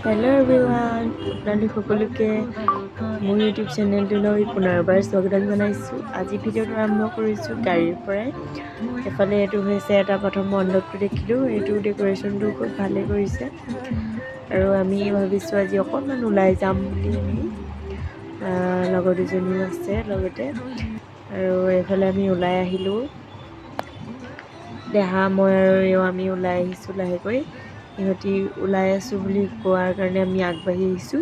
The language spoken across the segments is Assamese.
হেল্ল' এভৰিৱান, আপোনালোক সকলোকে মোৰ ইউটিউব চেনেলটোলৈ পুনৰবাৰ স্বাগতম জনাইছোঁ। আজি ভিডিঅ'টো আৰম্ভ কৰিছোঁ গাড়ীৰ পৰাই। এফালে এইটো হৈছে এটা প্ৰথম মণ্ডপটো দেখিলোঁ, এইটো ডেক'ৰেশ্যনটো খুব ভালেই কৰিছে। আৰু আমি ভাবিছোঁ আজি অকণমান ওলাই যাম বুলি। এনেই লগৰ দুজনীও আছে লগতে। আৰু এইফালে আমি ওলাই আহিলোঁ, দেহা, মই আৰু এওঁ আমি ওলাই আহিছোঁ লাহেকৈ। ইহঁতি ওলাই আছোঁ বুলি কোৱাৰ কাৰণে আমি আগবাঢ়ি আহিছোঁ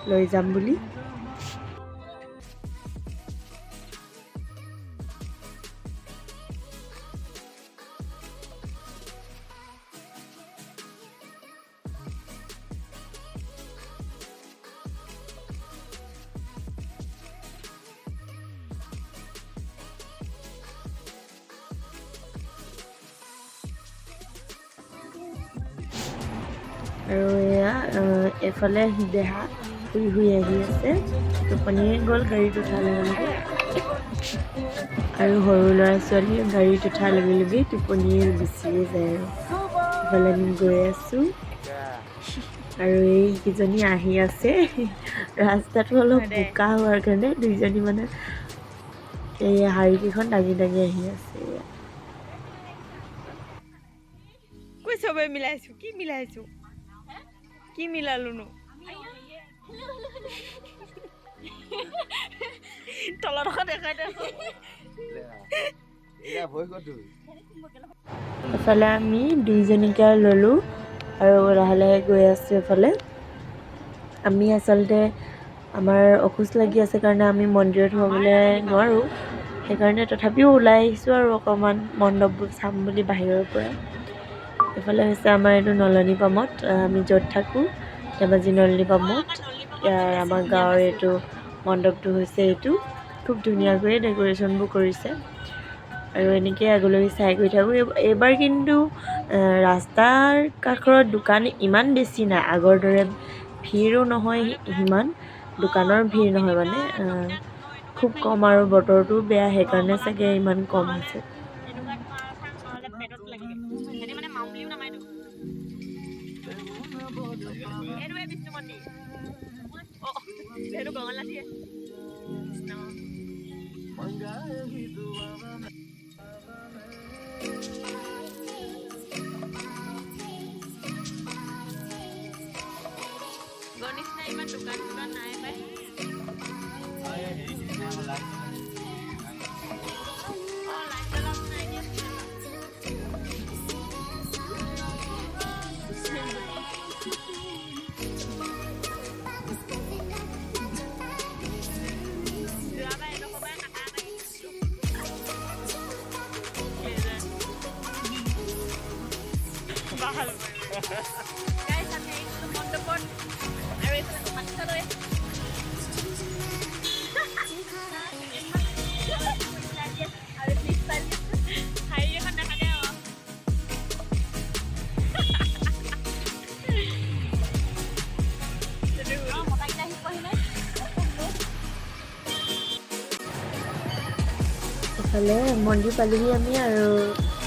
লৈ যাম বুলি। আৰু এয়া এইফালে দেহা শুই শুই আহি আছে, টোপনিয়ে গ'ল গাড়ীত উঠাৰ লগে লগে। আৰু সৰু ল'ৰা ছোৱালীয়ে গাড়ীত উঠাৰ লগে লগে টোপনিয়ে গুচিয়ে যায়। আৰু এইফালে আমি গৈ আছোঁ আৰু এইকেইজনী আহি আছে। ৰাস্তাটো অলপ বোকা হোৱাৰ কাৰণে দুইজনী মানে এই শাৰীকেইখন দাঙি দাঙি আহি আছে। এয়া কৈ চবে মিলাইছো, কি মিলাইছো, কি মিলালোনো? তলত দেখাই দে। এফালে আমি দুইজনীকে ল'লোঁ আৰু লাহে লাহে গৈ আছোঁ। এফালে আমি আচলতে আমাৰ অসুচ লাগি আছে কাৰণে আমি মন্দিৰত সোমাবলৈ নোৱাৰোঁ, সেইকাৰণে তথাপিও ওলাই আহিছোঁ আৰু অকণমান মণ্ডপবোৰ চাম বুলি বাহিৰৰ পৰা। এইফালে হৈছে আমাৰ এইটো নলনী পামত, আমি য'ত থাকোঁ ধেমাজি নলনী পামত। ইয়াৰ আমাৰ গাঁৱৰ এইটো মণ্ডপটো হৈছে এইটো, খুব ধুনীয়াকৈ ডেক'ৰেশ্যনবোৰ কৰিছে। আৰু এনেকৈ আগলৈ চাই গৈ থাকোঁ। এইবাৰ কিন্তু ৰাস্তাৰ কাষৰত দোকান ইমান বেছি নাই, আগৰ দৰে ভিৰো নহয়, সিমান দোকানৰ ভিৰ নহয়, মানে খুব কম। আৰু বতৰটোও বেয়া, সেইকাৰণে চাগে ইমান কম হৈছে। পেটত লাগে সিহঁতি মানে মাও বুলিও নামাইতো। এইটোৱে বিষ্ণু মন্দিৰ। অ, সেইটো গগনলাঠিয়ে। কৃষ্ণ। আগৰ নিচিনা ইমান দোকান চোকান নাই পাই। অ, লাইট জ্বলাব নাই দিয়া। যোৱাবাৰ এডোখৰ পৰাই কাটা এটা কিনিছিলোঁ। ভাল। গাইছ, আমি আহিছিলোঁ মণ্ডপত আৰু এইফালে দোকান লৈ আৰু পিছফালে শাৰী এখন দেখা দে। অ, মতাকেইটা আহি পোৱাহি নাই। এফালে মন্দিৰ পালোহি আমি আৰু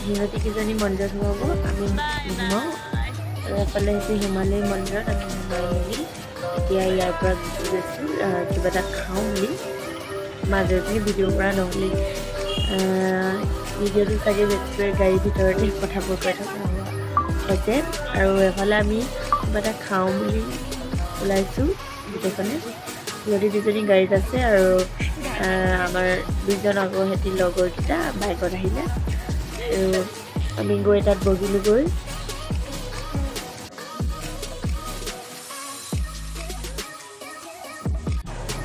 সিহঁতি কেইজনী মন্দিৰত সোমাব, আমি নোসোমাওঁ। আৰু এফালে হৈছে হিমালয় মন্দিৰত আমি সোমাই মেলি এতিয়া ইয়াৰ পৰা গুচি গৈছোঁ, কিবা এটা খাওঁ বুলি। মাজতে ভিডিঅ' কৰা নহ'লে, ভিডিঅ'টো চাগে বেছিকৈ গাড়ীৰ ভিতৰতে কথাবোৰ কৈ থকা হোৱা হৈছে। আৰু এফালে আমি কিবা এটা খাওঁ বুলি ওলাইছোঁ গোটেইখনে। সিহঁতি দুজনী গাড়ীত আছে আৰু আমাৰ দুজন আকৌ সিহঁতি লগৰকেইটা বাইকত আহিলে আৰু আমি গৈ তাত বহিলোগৈ।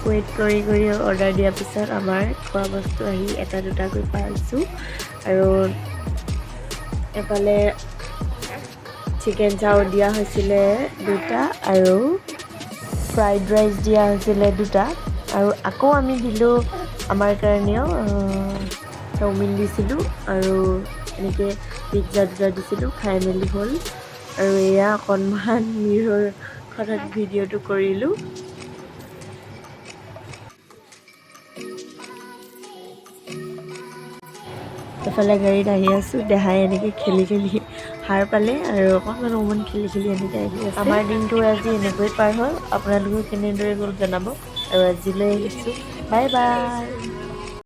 ৱেইট কৰি কৰি অৰ্ডাৰ দিয়াৰ পিছত আমাৰ খোৱা বস্তু আহি এটা দুটাকৈ পাইছোঁ। আৰু এফালে চিকেন চাও দিয়া হৈছিলে দুটা আৰু ফ্ৰাইড ৰাইচ দিয়া হৈছিলে দুটা। আৰু আকৌ আমি দিলোঁ আমাৰ কাৰণেও চাওমিন দিছিলোঁ আৰু এনেকৈ পিজ্জা দুটা দিছিলোঁ। খাই মেলি হ'ল আৰু এয়া অকণমান মিৰৰখনত ভিডিঅ'টো কৰিলোঁ। এফালে গাড়ীত আহি আছোঁ, দেহাই এনেকৈ খেলি খেলি সাৰ পালে আৰু অকণমান অকণমান খেলি খেলি এনেকৈ আহি আছে। আমাৰ দিনটো আজি এনেকৈ পাৰ হ'ল। আপোনালোকেও কেনেদৰে গ'ল জনাব আৰু আজিলৈ আহিছোঁ। Bye bye.